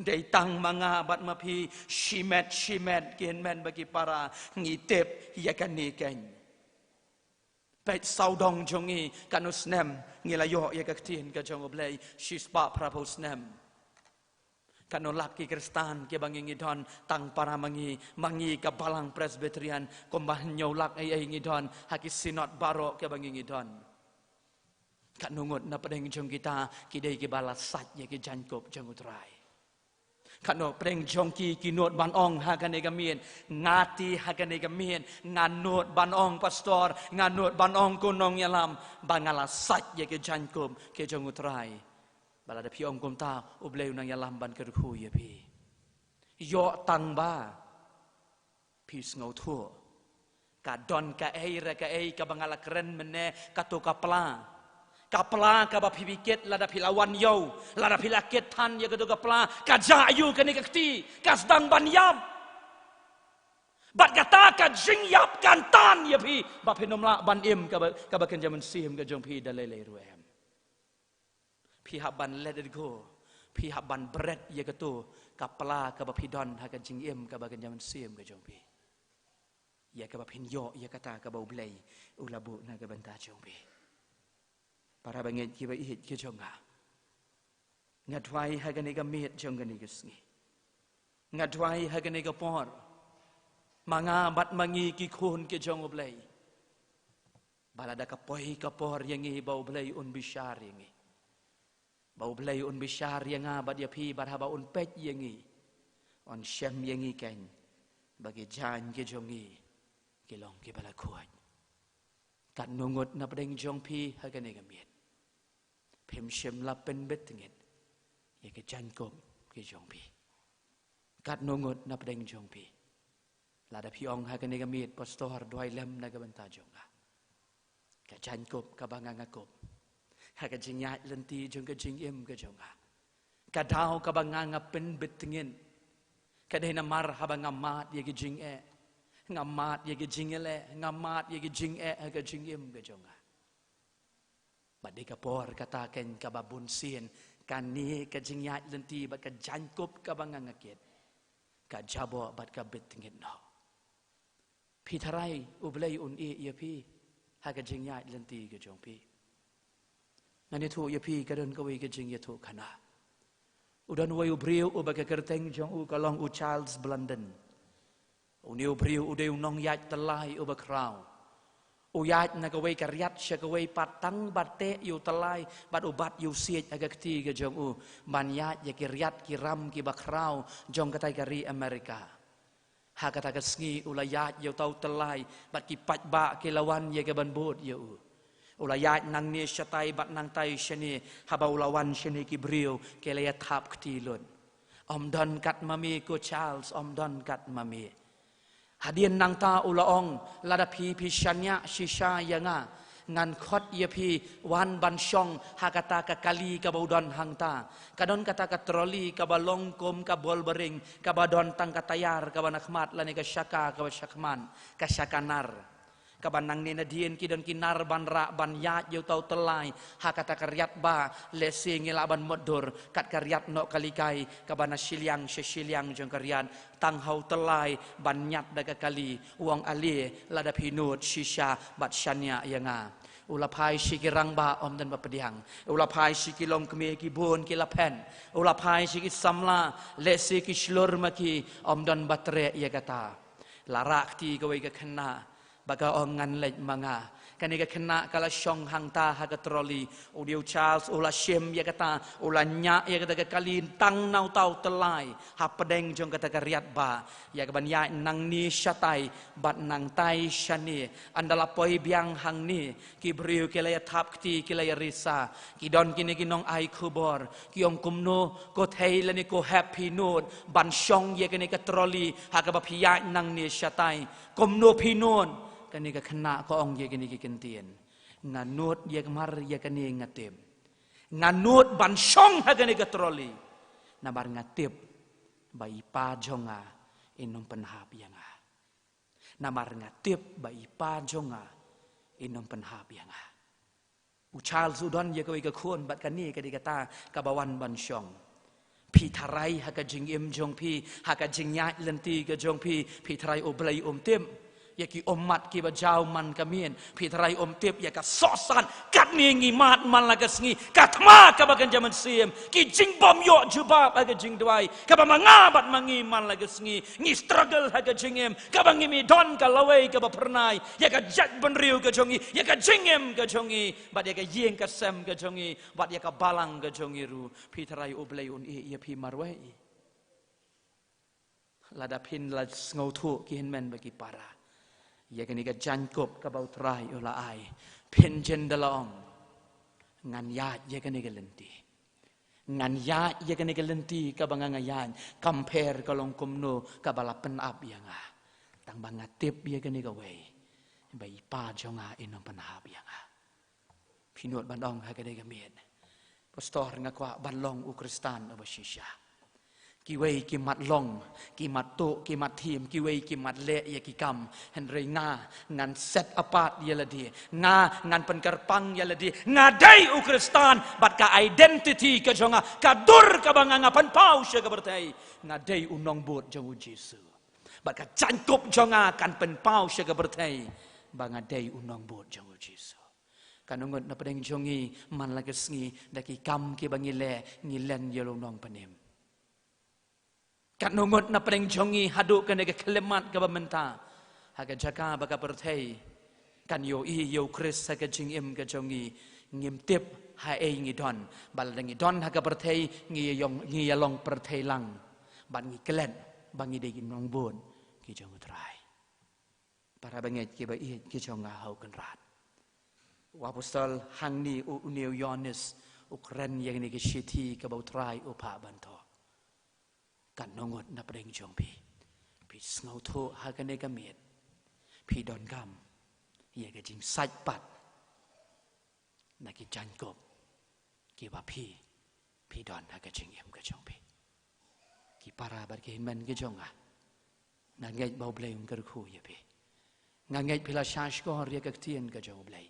Dei tang ma nga bad ma phi, shimet shimet ki hynmen bad ki para, ngi tip ïa kane keiñ. Peit sawdong jong ngi, katno snem ngi la ïoh ïa ka ktien ka jong U Blei, shispah phraphew snem. Katno lak ki Khristan kiba ngi ngi don tang para ma ngi, ma ngi ka Balang Presbyterian, kumba hynñiew lak ei ei ngi don ha ki synod baroh kiba ngi ngi don. Katno ngut na pdeng jong kita ki dei kiba la sait ïa ki jaiñkup jong U Trai. Katno pdeng jong ki ki nud ban ong ha kane ka miet, nga te ha kane ka miet nga nud ban ong pastor, nga nud ban ong ko nongïalam, ba nga la sait ïa ki jaiñkup ki jong U Trai. Ba lada phi ong kumta, U Blei u nang ïalam ban kyrkhu ïa phi. Ïoh tang ba phi sngewthuh. Ka don kaei re kaei kaba nga la kren mynne, kato ka pla. Ka pla kaba phi bikit lada phi la wan ïew, lada phi la kit than ïa kato ka pla, ka jah ïa u kane ka kti, ka sdang ban ïap. Bad kata ka jingïap kan tan ïa phi, ba phin ym lah ban im kaba, kaba kynja mynsiem ka jong phi da lei lei ruh em. Phi hap ban let it go. Phi hap ban bret ïa kato ka pla kaba phi don ha ka jingim kaba kynja mynsiem ka jong phi. Ïa kaba phin ïoh ïa kata kaba U Blei u la buh na ka bynta jong phi. Para bangeit kiba ïeit ki jong nga, nga duwai ha kane ka miet jong kane ka sngi, nga duwai ha kane ka por, ma nga bad ma ngi ki khun ki jong U Blei, ba lada ka poi ka por ïa ngi ba U Blei un bishar ïa ngi, ba U Blei un bishar ïa nga bad ïa phi, bad haba un peit ïa ngi, un shem ïa ngi keiñ ba ki jaiñ ki jong ngi ki long kiba la khuid. Katno ngut na pdeng jong phi ha kane ka miet, phim shym la pynbit ngit ïa ki jaiñkup ki jong phi? Katno ngut na pdeng jong phi, lada phi ong ha kane ka miet, pastor, duwai lem na ka bynta jong nga, ka jaiñkup kaba nga nga kup ha ka jingïaid lynti jong ka jingim ka jong nga, ka daw kaba nga nga pynbit ngit, ka dei namar haba nga mad ïa ki jingeh, nga mad ïa ki jingïaleh, nga mad ïa ki jingeh ha ka jingim ka jong nga. Bad dei ka por kata keiñ kaba bun sien kane ka jingïaid lynti bad ka jaiñkup kaba nga nga kit, ka jaboh bad ka bit ngit noh. Phi tharai U Blei un ïeh ïa phi ha ka jingïaid lynti ka jong phi? Ngan ïathuh ïa phi, ka don kawei ka jingïathuhkhana. U don uwei u briew uba ka kyrteng jong u ka long u Charles Blondin. Une u briew u dei u nongïaid tyllai uba khraw. U ïaid na kawei ka riat sha kawei pat tang ba teh ïa u tyllai bad u bat ïa u siej ha ka kti ka jong u, ban ïaid ïa ki riat ki ram kiba khraw jong katai ka ri Amerika. Ha kata ka sngi u la ïaid ïa uta u tyllai bad ki paidbah ki la wan ïa ka ban bud ïa u. U la ïaid nangne shatai bad nangtai shane, haba u la wan shane ki briew ki la ïa thap kti lut. Ym don kat ma me ko Charles, ym don kat ma me. Hadien nangta u la ong, lada phi phi shaniah shisha ïa nga, ngan khot ïa phi wan ban shong ha kata ka kali kaba u don hangta. Ka don kata ka trolley kaba long kum ka bol baring, kaba don tang ka tayar kaba na khmat lane ka shaka kaba shakhmat, ka shaka nar. Kaba nangne nadien ki don ki nar ban rah ban ïaid ïa uta u tyllai ha kata ka riat ba lehse ngi lah ban mutdur kat ka riat noh ka likai kaba na shiliang sha shiliang jong ka riat, tang ha u tyllai ban ñiad da ka kali, u ong, ale, lada phi nud shisha bad shaniah ïa nga. U la phai sha ki rangbah, ym don ba pdiang. U la phai sha ki longkmie, ki bun ki la phet. U la phai sha ki samla, lehse ki shlur ma ki, ym don ba treh ïa kata. La rah kti kawei ka khynnah, ba ka ong, ngan leit ma nga. Kane ka khynnah ka la shong hangta ha ka trolley. U dei u Charles u la shim ïa kata, u la ñiah ïa kata ka kali tang na uta u tyllai hapdeng jong kata ka riat ba, ïa ka ban ïaid nangne shatai bad nangtai shane. Ynda la poi biang hangne, ki briew ki la ïa thap kti, ki la ïa risa. Ki don kine ki nongai khubor, ki ong, kumno ko thei lane ko hep phi nud ban shong ïa kane ka trolley ha kaba phi ïaid nangne shatai? Kumno phi nud? Kane ka khynnah ka ong ïa kine ki kyntien, nga nud ïa ka mar ïa kane nga tip. Nga nud ban shong ha kane ka trolley namar nga tip ba i pa jong nga in ym pynhap ïa nga. Namar nga tip ba i pa jong nga in ym pynhap ïa nga. U Charles u don ïa kawei ka khun bad kane ka dei kata kaba wan ban shong. Phi tharai ha ka jingim jong phi, ha ka jingïaid lynti ka jong phi, phi tharai U Blei um tip ïa ki ummat kiba jaw man ka miet, phi tharai um tip ïa ka sohsat. Katne ngi mad man la ka sngi, ka thma kaba kynja mynsiem, ki jingbymïoh jubab ha ka jingduwai kaba ma nga bad ma ngi man la ka sngi ngi struggle ha ka jingim, kaba ngi mih don ka lawei kaba phyrnai ïa ka jaitbynriew ka jong ngi, ïa ka jingim ka jong ngi, bad ïa ka ïing ka sem ka jong ngi, bad ïa ka balang ka jong ngi ruh. Phi tharai U Blei un ïeh ïa phi marwei? Lada phin la sngewthuh ki hynmen bad ki para ïa kane ka jaiñkup kaba U Trai u la ai, phin jin da la ong, ngan ïaid ïa kane ka lynti. Ngan ïaid ïa kane ka lynti kaba nga nga ïaid, compare ka long kumno kaba la pynap ïa nga. Tang ba nga tip ïa kane kawei, ba i Pa jong nga in ym pynhap ïa nga. Phi nud ban ong ha kane ka miet, Pastor, nga kwah ban long u Khristan uba shisha. Kiwei ki mat long, ki mat tuh, ki mat thiem, kiwei ki mat leh ïa ki kam. Hynrei nga ngan set apart ïa lade, nga ngan pynkyrpang ïa lade. Nga dei u Khristan bad ka identity ka jong nga, ka dur kaba nga nga pynpaw sha ka pyrthei, nga dei u nongbud jong U Jisu. Bad ka jaiñkup jong nga kan pynpaw sha ka pyrthei ba nga dei u nongbud jong U Jisu. Katno ngut na pdeng jong ngi man la ka sngi, da ki kam kiba ngi leh, ngi len ïa la u Nongpynim? Katno ngut na pdeng jong ngi haduh kane ka khyllipmat kaba mynta, ha ka jaka ba ka pyrthei kan ïohi ïa U Khrist ha ka jingim ka jong ngi, ngim tip haei ngi don? Ba lada ngi don ha ka pyrthei, ngi ïa long, ngi ïa long pyrthei lang, bad ngi klet ba ngi dei ki nongbud ki jong U Trai. Para bangeit kiba ïeit ki jong nga ha U Kynrad, u apostol hangne, u, une u Ïoannis, u kren ïa kane ka shithi kaba U Trai u phah ban thoh. Katno ngut na pdeng jong phi, phi sngewthuh ha kane ka miet, phi donkam ïa ka jingsait pat na ki jaiñkup kiba phi, phi don ha ka jingim ka jong phi? Ki para bad ki hynmen ki jong nga, nga ngeit ba U Blei un kyrkhu ïa phi. Nga ngeit phi la shahshkor ïa ka ktien ka jong U Blei.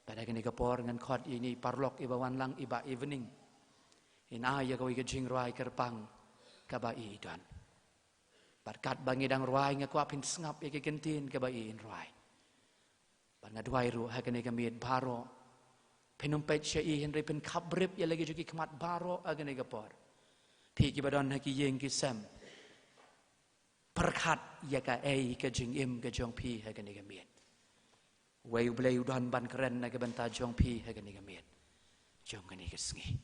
Bad ha kane ka por ngan khot ïa ine i paralok iba wan lang, i Bah Evening, in ai ïa kawei ka jingrwai kyrpang kaba i i don. Bad katba ngi dang rwai, nga kwah phin sngap ïa ka ktien kaba i in rwai. Bad nga duwai ruh ha kane ka miet baroh, phin ym peit sha i, hynrei phin khap brip ïa la ki jong ki khmat baroh ha kane ka por. Phi kiba don ha ki ïing ki sem, pyrkhat ïa kaei ka jingim ka jong phi ha kane ka miet. Wei U Blei u don ban kren na ka bynta jong phi ha kane ka miet jong kane ka sngi.